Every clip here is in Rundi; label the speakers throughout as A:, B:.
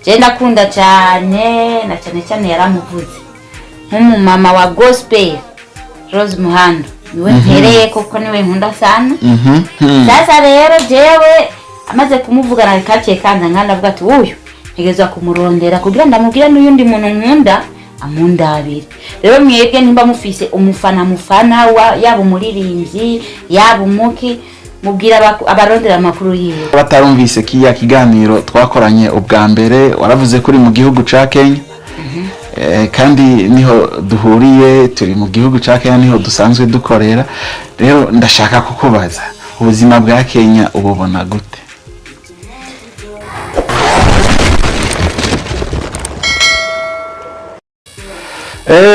A: Je ndakunda cyane, na cyane cyane yaramuvuze nk'umumama wa gospel Rose Muhando, niwe mpereye kuko niwe nkunda sana. Sasa rero jewe amaze kumuvugana kaciye kanza nkanda, avuga ati uyu ntegerezwa kumurondera kugira ndamubwire n'uyundi muntu nkunda amundabire. Rero mwebwe nimba mufise umufana mufana wa yaba umuririmbyi, yaba umuki, mubwira abarondera amakuru yiwe.
B: Batarumvise kiya kiganiro twakoranye ubwa mbere, waravuze ko uri mu gihugu ca Kenya. Kandi niho duhuriye, turi mu gihugu ca Kenya, niho dusanzwe dukorera. Rero ndashaka kukubaza, ubuzima bwa Kenya ububona gute?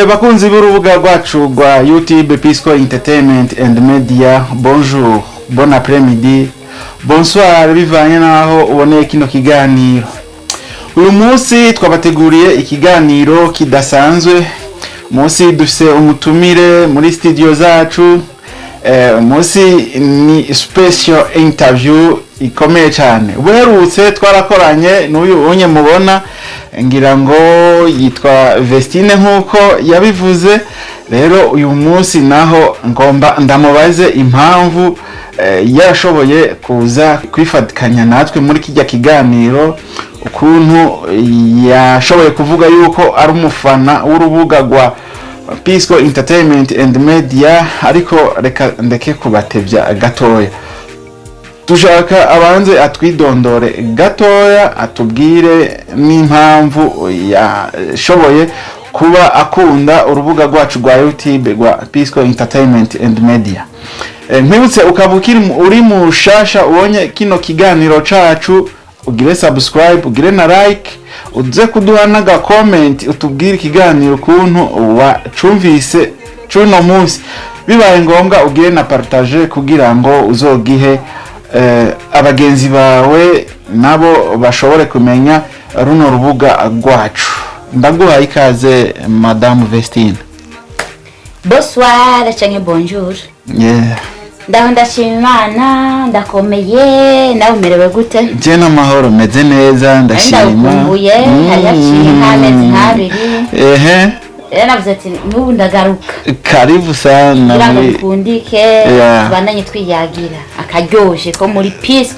B: Bakunzi b'urubuga rwacu rwa YouTube Pisco Entertainment and Media, bonjour, bon après-midi, bonsoir, bivanye n'aho uboneye kino kiganiro. Uyu munsi twabateguriye ikiganiro kidasanzwe. Munsi dufise umutumire muri studio zacu. Umunsi ni special interview ikomeye cyane. Ubuherutse twarakoranye n'uyu unye mubona, ngira ngo yitwa Vestine nk'uko yabivuze. Rero uyu munsi naho ngomba ndamubaze impamvu yarashoboye kuza kwifatikanya natwe muri kijya kiganiro, ukuntu yashoboye kuvuga yuko ari umufana w'urubuga rwa Pisco Entertainment and Media. Ariko reka ndeke kubatebya gatoya, dushaka abanze atwidondore gatoya, atubwire n'impamvu yashoboye kuba akunda urubuga rwacu rwa YouTube rwa Pisco Entertainment and Media. Nkwibutse, ukaba uri mushasha ubonye kino kiganiro cacu, ugire subscribe, ugire na like, uze kuduha n'aga comment, utubwire ikiganiro ukuntu wacumvise cuno munsi. Bibaye ngombwa ugire na partage kugira ngo uzogihe abagenzi bawe nabo bashobore kumenya runo rubuga rwacu. Ndaguhaye ikaze, Madamu Vestine.
A: Bonsoir canke bonjour. Ndaho, ndashima Imana, ndakomeye. Nawe umerewe gute?
B: Je n'amahoro, meze neza, ndashima.
A: Ndagukumbuye, hari haciye nk'amezi nk'abiri. Rero navuze ati n'ubu ndagaruka.
B: Karibu sana.
A: Kugira ngo bikundike, tubandanye twiyagira akaryoshe ko muri Peace.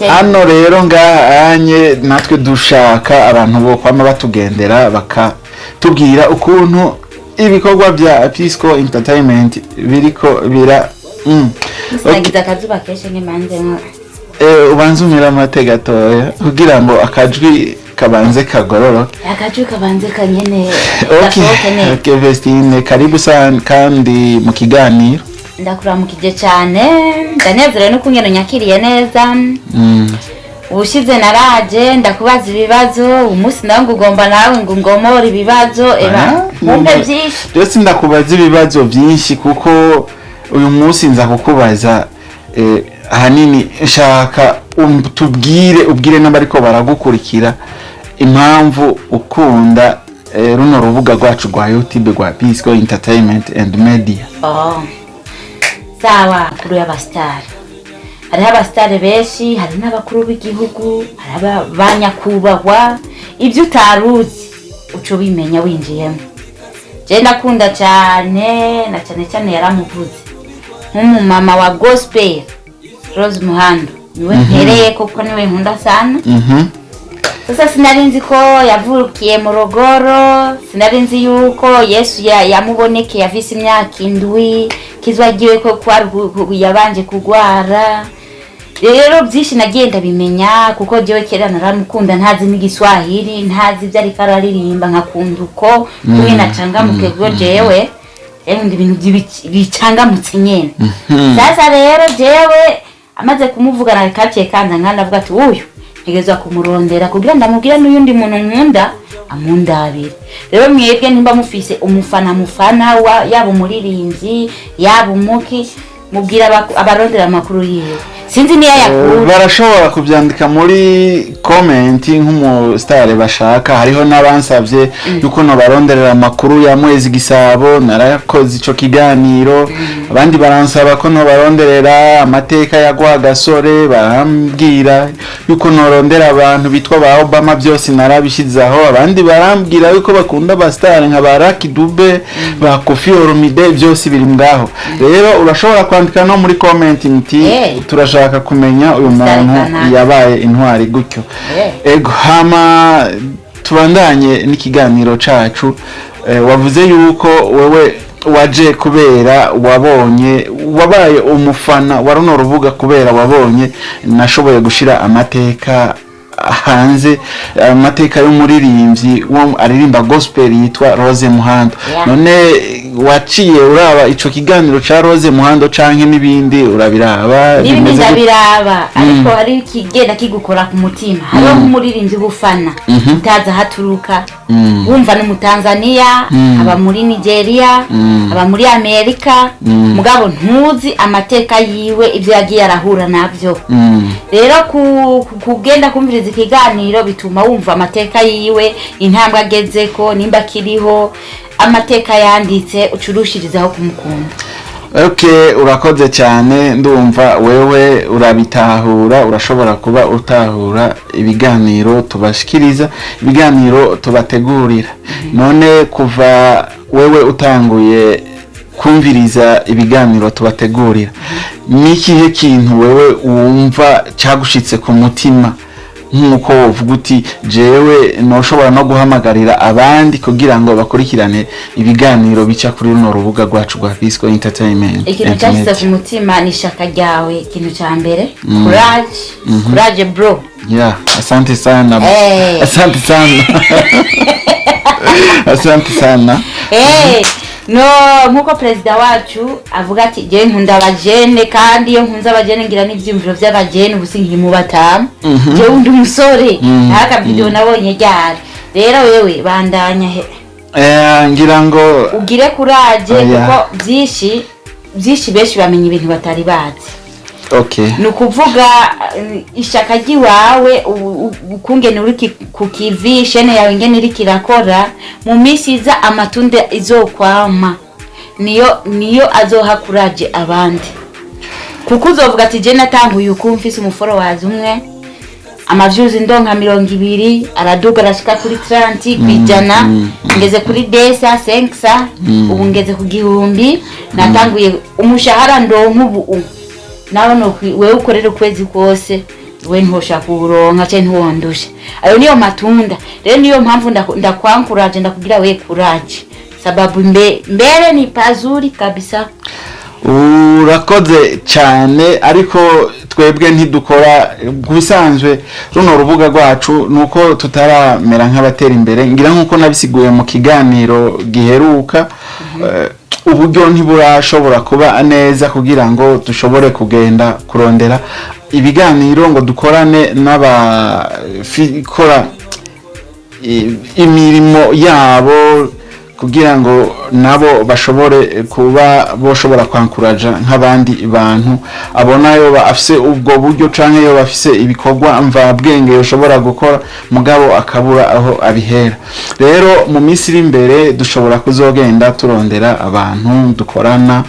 B: Hano rero ngahanye natwe dushaka abantu bo kwama batugendera bakatubwira ukuntu ibikorwa bya Pisco Entertainment biriko bira.
A: Sinagize akazuba kenshi nk'imanze nka
B: Ubanze umira amate gatoya kugira ngo akajwi kabanze kagororoke.
A: Akajwi kabanze kanyene gasohoke neza.
B: Okay, Vestine, karibu sana kandi mu kiganiro.
A: Ndakuramukije cyane, ndanezerewe no kungena unyakiriye neza. Ubushize naraje ndakubaza ibibazo, umunsi nawe ngo ugomba nawe ngo ngomore ibibazo eba. Mumpe byinshi.
B: Rero sindakubaza ibibazo byinshi kuko uyu munsi nza kukubaza ahanini nshaka tubwire, ubwire n'abariko baragukurikira impamvu ukunda runo rubuga rwacu rwa YouTube rwa Pisco Entertainment and Media.
A: Oh. Sawa, kuri y'abasitari hariho abasitari benshi, hari n'abakuru b'igihugu, hari banyakubahwa. Ibyo utaruzi uca ubimenya winjiyemo. Je ndakunda cyane, na cyane cyane yaramuvuze nk'umumama wa gospel Rose Muhando, niwe mpereye kuko niwe nkunda sana. Sasa sinari nzi ko yavukiye mu Rogoro, sinari nzi yuko Yesu yamubonekeye afise imyaka 7, kizwa agiwe ko kwari yabanje kugwara. Rero byinshi nagiye ndabimenya kuko jewe kera naramukunda ntazi n'igiswahili, ntazi ibyo ariko araririmba, nkakunda uko kumwe nacangamuke, kuko jewe nkunda ibintu bicangamutse nyene. Sasa rero jewe amaze kumuvugana kaciye kanza nkanda, avuga ati uyu ntegerezwa kumurondera kugira ndamubwire n'uyundi muntu nkunda amundabire. Rero mwebwe nimba mufise umufana mufana wa yaba umuririmbyi, yaba umuki, mubwira abarondera amakuru yiwe. Sinzi niyo yakura.
B: Barashobora kubyandika muri comment nk'umusitari bashaka. Hariho n'abansabye yuko nobaronderera amakuru ya Mwezi Gisabo, narakoze ico kiganiro. Abandi baransaba ko nobaronderera amateka ya Rwagasore, barambwira yuko norondera abantu bitwa ba Obama, byose narabishyizeho. Abandi barambwira yuko bakunda abasitari nka ba Lucky Dube, ba Koffi Olomide, byose biri ngaho. Rero urashobora kwandika no muri comment nti turashaka kumenya uyu
A: Star
B: muntu
A: kanaka.
B: yabaye intwari gutyo. Ego, hama tubandanye n'ikiganiro cacu. Wavuze yuko wewe waje kubera wabonye, wabaye umufana wa runo rubuga kubera wabonye nashoboye gushira amateka hanze, amateka y'umuririmbyi wo aririmba gospel yitwa Rose Muhando. None waciye uraba ico kiganiro ca Rose Muhando canke n'ibindi urabiraba?
A: N'ibindi
B: Bimeze gute?
A: Ndabiraba, ariko hari ikigenda kigukora ku mutima. Hariho nk'umuririmbyi ubufana utazi aho aturuka, wumva ni Umutanzaniya, aba muri Nigeria, aba muri Amerika, mugabo ntuzi amateka yiwe, ibyo yagiye arahura nabyo. Rero kugenda kumviriza ikiganiro bituma wumva amateka yiwe, intambwe agezeko, nimba akiriho, amateka yanditse, ucurushirizaho kumukunda.
B: Okay, urakoze cyane. Ndumva wewe urabitahura, urashobora kuba utahura ibiganiro tubashikiriza, ibiganiro tubategurira. None kuva wewe utanguye kumviriza ibiganiro tubategurira, ni ikihe kintu wewe wumva cyagushitse ku mutima, nk'uko wovuga uti jewe noshobora no guhamagarira abandi kugira ngo bakurikirane ibiganiro bica kuri runo rubuga rwacu rwa Pisco Entertainment
A: Ikintu
B: and
A: cyashyize
B: Media?
A: ku mutima ni ishaka ryawe. Ikintu cya mbere, courage, courage bro.
B: Yeah, asante sana. Asante sana, asante sana.
A: No nkuko perezida wacu avuga ati jewe nkunda abajene, kandi iyo nkunze abajene ngira n'ivyiyumviro vy'abajene. Ubu sinkiri mu batamu, jewe undi umusore. Ntaka video nabonye ryari. Rero wewe bandanya he.
B: Ngira ngo
A: Ugire courage,
B: Oya.
A: kuko byinshi byinshi, benshi bamenya ibintu batari bazi. Ni ukuvuga ishaka ry'iwawe, ukungene uri ku kivi, shene yawe ingene iriko irakora, mu minsi iza amatunda izokwama niyo azoha courage abandi, kuko uzovuga ati je natanguye uku, mfise umuforowazi umwe, amavyuzi ndonka 20, araduga arashika kuri 30 kwijana, ngeze kuri desa senksa, ubu ngeze ku 1000. Natanguye umushahara ndonka ubu nawe wewe ukorera ukwezi kose we ntoshaka kuwuronka canke ntiwondusha. Ayo niyo matunda. Rero niyo mpamvu ndakwankuraje, ndakubwira we courage, sababu mbere ni pazuri kabisa.
B: Urakoze cyane, ariko twebwe ntidukora ku bisanzwe. Runo rubuga rwacu nuko tutaramera nk'abatera imbere, ngira nk'uko nabisiguye mu kiganiro giheruka, uburyo ntiburashobora kuba neza kugira ngo dushobore kugenda kurondera ibiganiro ngo dukorane n'abakora imirimo yabo, kugira ngo nabo bashobore kuba boshobora kwankuraja nk'abandi bantu abona yo afise ubwo buryo canke yo bafise ibikorwa mvabwenge yoshobora gukora, mugabo akabura aho abihera. Rero mu minsi iri imbere dushobora kuzogenda turondera abantu dukorana,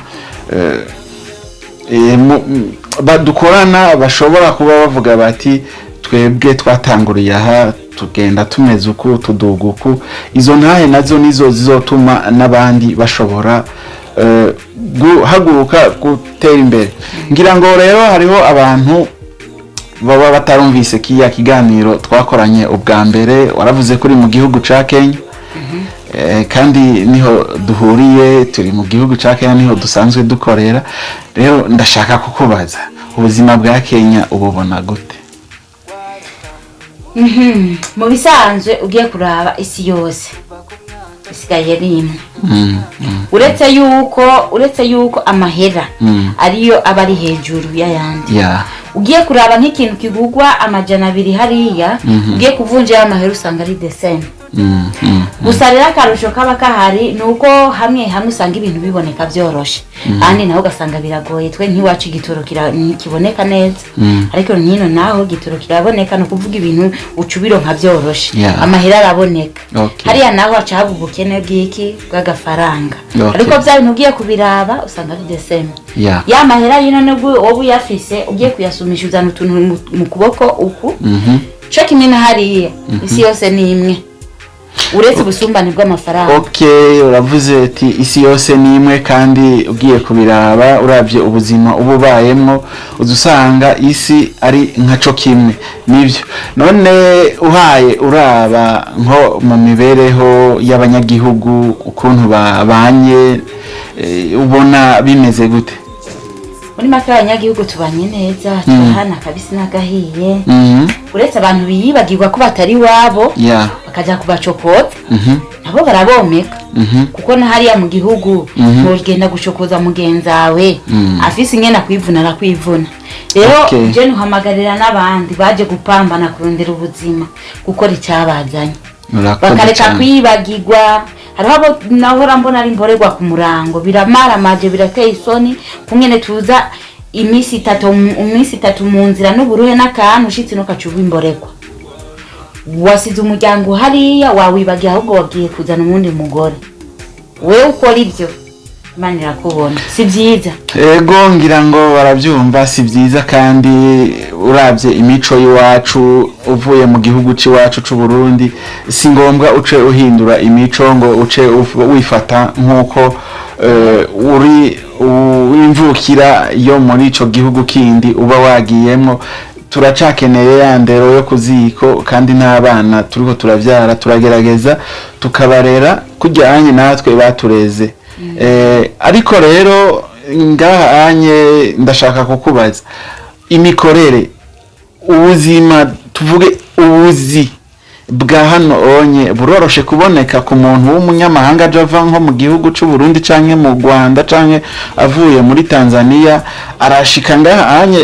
B: dukorana bashobora kuba bavuga bati twebwe twatanguriye aha, tugenda tumeze uku, tuduga uku. Izo ntahe nazo nizo zizotuma n'abandi bashobora guhaguruka gutera imbere. Ngira ngo rero hariho abantu baba batarumvise kiya kiganiro twakoranye ubwa mbere. Waravuze ko uri mu gihugu ca Kenya. Kandi niho duhuriye, turi mu gihugu ca Kenya, niho dusanzwe dukorera. Rero ndashaka kukubaza, ubuzima bwa Kenya ububona gute?
A: Mu bisanzwe ugiye kuraba isi yose isigaye ari imwe, uretse yuko amahera ariyo aba ari hejuru y'ayandi. Ugiye kuraba nk'ikintu kigugwa 200 hariya, ugiye kuvunjayo amahera usanga ari the same. Gusa rero akarusho kaba kahari ni uko hamwe hamwe usanga ibintu biboneka byoroshe, ahandi naho ugasanga biragoye. Twe nk'iwacu igitoro ntikiboneka neza, ariko nkino naho igitoro kiraboneka, ni ukuvuga ibintu uca ubironka byoroshe. Amahera araboneka. Hariya naho haca haba ubukene bw'iki? Bw'agafaranga. Ariko bya bintu ugiye kubiraba usanga ari the same. Ya mahera yino nubwo wowe uyafise, ugiye kuyasumisha uzana utuntu mu kuboko uku. Co kimwe na hariya, isi yose ni imwe uretse ubusumbane bw'amafaranga.
B: Okay, uravuze ati isi yose ni imwe, kandi ugiye kubiraba, urabye ubuzima uba ubayemwo, uza usanga isi ari nka co kimwe. Nibyo. None uhaye uraba nko mu mibereho y'abanyagihugu, ukuntu babanye, ubona bimeze gute?
A: Muri make abanyagihugu tubanye neza, turahana akabisi n'agahiye, uretse abantu biyibagirwa ko batari iwabo, bakajya kubacokoza. Nabo barabomeka, kuko na hariya mu gihugu ntugenda gucokoza mugenzawe afise ingene akwivuna, arakwivuna. Rero je ntuhamagarira n'abandi baje gupambana kurondera ubuzima gukora icyabazanye,
B: Urakoze
A: bakareka
B: cane.
A: kwibagirwa. Hariho abo nahora mbona ari imborerwa ku murango, biramaramaje, birateye isoni kungene tuza iminsi 3 mu nzira n'uburuhe n'akantu, ushitse nukaca uba imborerwa, wasize umuryango hariya wawibagiye, ahubwo wagiye kuzana uwundi mugore. Wewe ukora ibyo, Imana irakubona, si byiza.
B: Ego, ngira ngo barabyumva, si byiza. Kandi urabye imico y'iwacu, uvuye mu gihugu cy'iwacu c'u Burundi, si ngombwa uce uhindura imico ngo uce wifata nk'uko uri imvukira yo muri ico gihugu kindi uba wagiyemwo. Turacakeneye ya ndero yo kuziko, kandi n'abana turiko turavyara turagerageza tukabarera kujyanye natwe batureze. Ariko rero ngaha anye ndashaka kukubaza imikorere, ubuzima, tuvuge ubuzi bwa hano onye buroroshe kuboneka ku muntu w'umunyamahanga aje ava nko mu gihugu c'u Burundi canke mu Rwanda canke avuye muri Tanzania, arashika ngaha anye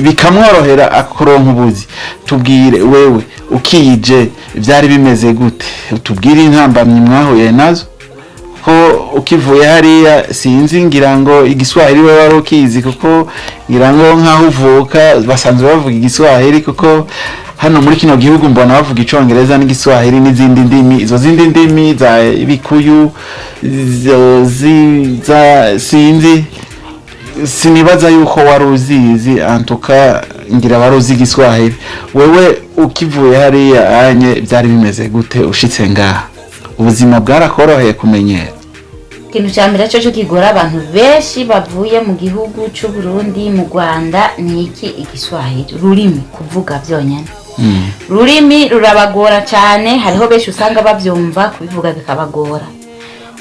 B: bikamworohera akuronka ubuzi? Tubwire, wewe ukije vyari bimeze gute? Tubwire intambamyi mwahuye nazo ko ukivuye hariya. Sinzi, ngira ngo igiswahili we wari ukizi, kuko ngira ngo nk'aho uvuka basanzwe bavuga igiswahili, kuko hano muri kino gihugu mbona bavuga icongereza n'igiswahili n'izindi ndimi. Izo zindi ndimi za ibikuyu sinzi, sinibaza yuko wari uzizi. Antuka ngira wari uzi igiswahili. Wewe ukivuye hariya anye byari bimeze gute? Ushitse ngaha ubuzima bwarakoroheye kumenyera?
A: Ikintu cya mbere cyo kigora abantu benshi bavuye mu gihugu cy'u Burundi, mu Rwanda, ni iki? Igiswahili, ururimi, kuvuga byonyine rurimi rurabagora cyane. Hariho benshi usanga babyumva, kubivuga bikabagora,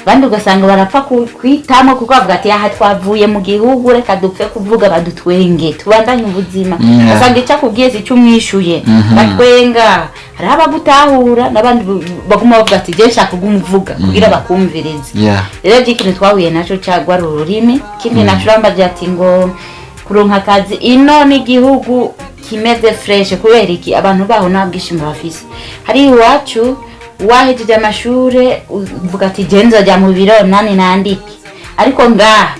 A: abandi ugasanga barapfa kwitamo kuko bavuga ati aha twavuye mu gihugu, reka dupfe kuvuga badutwenge tubandanye ubuzima. Ugasanga icyo akubwiye si cyo umwishuye, batwenga. Hariho abagutahura n'abandi baguma bavuga ati je nshaka kuguma uvuga kugira bakumvirize. Rero ikintu twahuye nacyo cyagwa ari ururimi. Ikindi naco urambaje ati ngo kuronka akazi ino n'igihugu kimeze fresh, kubera iki? Abantu baho nta bwishimo bafise. Hari iwacu wahejeje amashure uvuga ati je nzajya mu biro nani nandike, ariko ngaha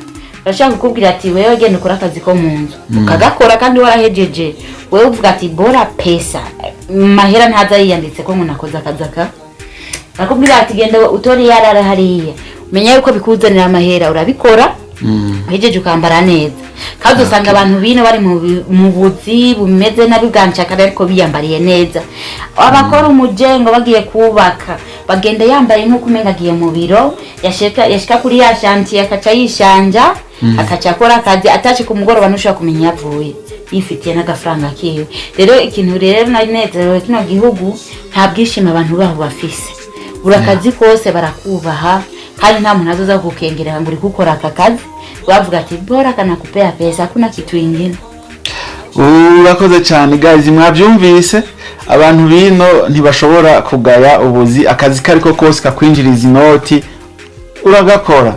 A: barashaka kukubwira ati wewe genda ukore akazi ko mu nzu, ukagakora kandi warahejeje. Wewe uvuga ati bora pesa, mahera ntaza yiyanditse ko ngo nakoze akazi aka. Barakubwira ati genda utore yarara hariya, umenya yuko bikuzanira amahera, urabikora, uhejeje ukambara neza. Kandi usanga abantu bino bari mu buzi bumeze nabi bwancakara, ariko biyambariye neza. Abakora umujengo bagiye kubaka bagenda yambaye nk'uko umenga agiye mu biro, yashika kuri ya chantier akaca yishanja, akaca akora akazi, atashe ku mugoroba ntushobora kumenya iyo avuye, yifitiye n'agafaranga kiwe. Rero ikintu rero nari nezerewe, kino gihugu nta bwishimo abantu baho bafise. Buri akazi kose barakubaha, kandi nta muntu azoza kukengera ngo uri gukora aka kazi. Bavuga ati bora kanakupea pesa, hakuna kitu ingine.
B: Urakoze cyane. Guys, mwabyumvise, abantu bino ntibashobora kugaya ubuzi. Akazi kariko kose kakwinjiriza inoti uragakora.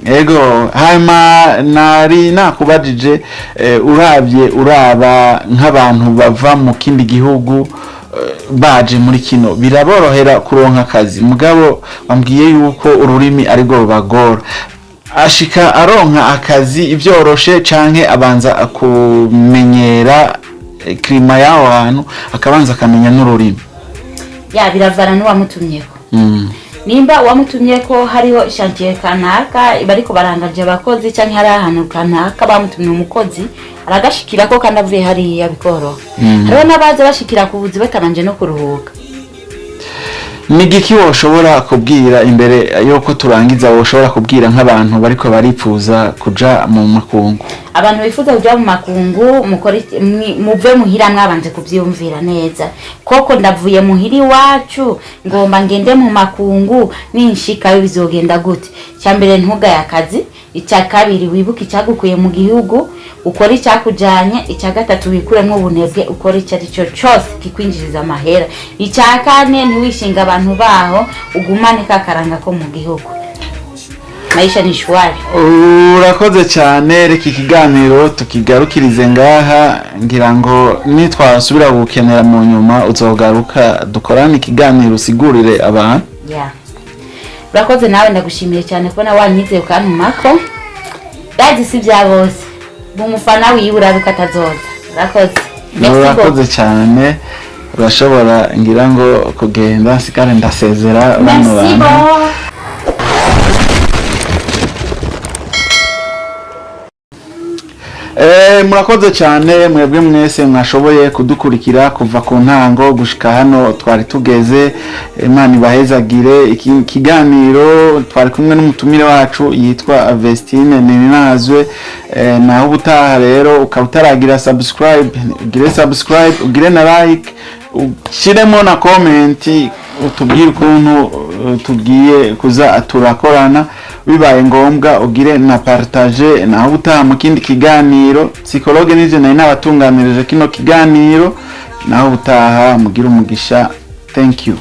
B: Ego. Hanyuma nari nakubajije, urabye uraba nk'abantu bava mu kindi gihugu. Baje muri kino biraborohera kuronka akazi, mugabo bambwiye yuko ururimi arirwo rubagora. Ashika aronka akazi byoroshe canke abanza kumenyera climat y'aho hantu, akabanza akamenya n'ururimi?
A: Ya, biravana n'uwamutumyeko. Nimba uwamutumye ko hariho chantier kanaka bariko barangaje abakozi, canke hari ahantu kanaka bamutumye umukozi, aragashikirako kandi avuye hariya bikoroha. Hariho n'abaza bashikira ku buzi batabanje no kuruhuka.
B: Ni igiki woshobora kubwira, imbere yuko turangiza, woshobora kubwira nk'abantu bariko baripfuza kuja mu makungu?
A: Abantu bifuza kuja mu makungu, mukore muve muhira mwabanje kuvyiyumvira neza. Koko ndavuye muhira iwacu, ngomba ngende mu makungu, ninshikayo bizogenda gute? Icya mbere, ntugaye akazi. Icya kabiri, wibuke icyagukuye mu gihugu, ukore icyakujanye. Icya gatatu, wikuremwo ubunebwe, ukore icyo ari cyo cyose kikwinjiriza amahera. Icya kane, ntiwishinga abantu baho, ugumane ka karanga ko mu gihugu. Maisha ni shwari.
B: Urakoze cyane. Reka ikiganiro tukigarukirize ngaha. Ngira ngo nitwasubira gukenera mu nyuma uzogaruka dukorane ikiganiro, usigurire abantu.
A: Ya, urakoze nawe, ndagushimiye cyane kubona wanyizeye ukantumako. Ndazi si bya bose, umufana wiwe urabe ko atazoza. Urakoze. Merci beaucoup.
B: Urakoze cyane. Urashobora ngira ngo kugenda, nsigare ndasezera bano
A: Merci
B: bantu.
A: Bon.
B: Murakoze cyane mwebwe mwese mwashoboye kudukurikira kuva ku ntango gushika hano twari tugeze. Imana ibahezagire. Iki kiganiro twari kumwe n'umutumire wacu yitwa Vestine Ninazwe. Naho ubutaha rero, ukaba utaragira subscribe, ugire subscribe, ugire na like, ushyiremo na comment, utubwire ukuntu tugiye kuza turakorana. Bibaye ngombwa ugire na partage. Naho ubutaha mu kindi kiganiro. Psychologue nije nari nabatunganirije kino kiganiro. Naho ubutaha, mugire umugisha. Thank you.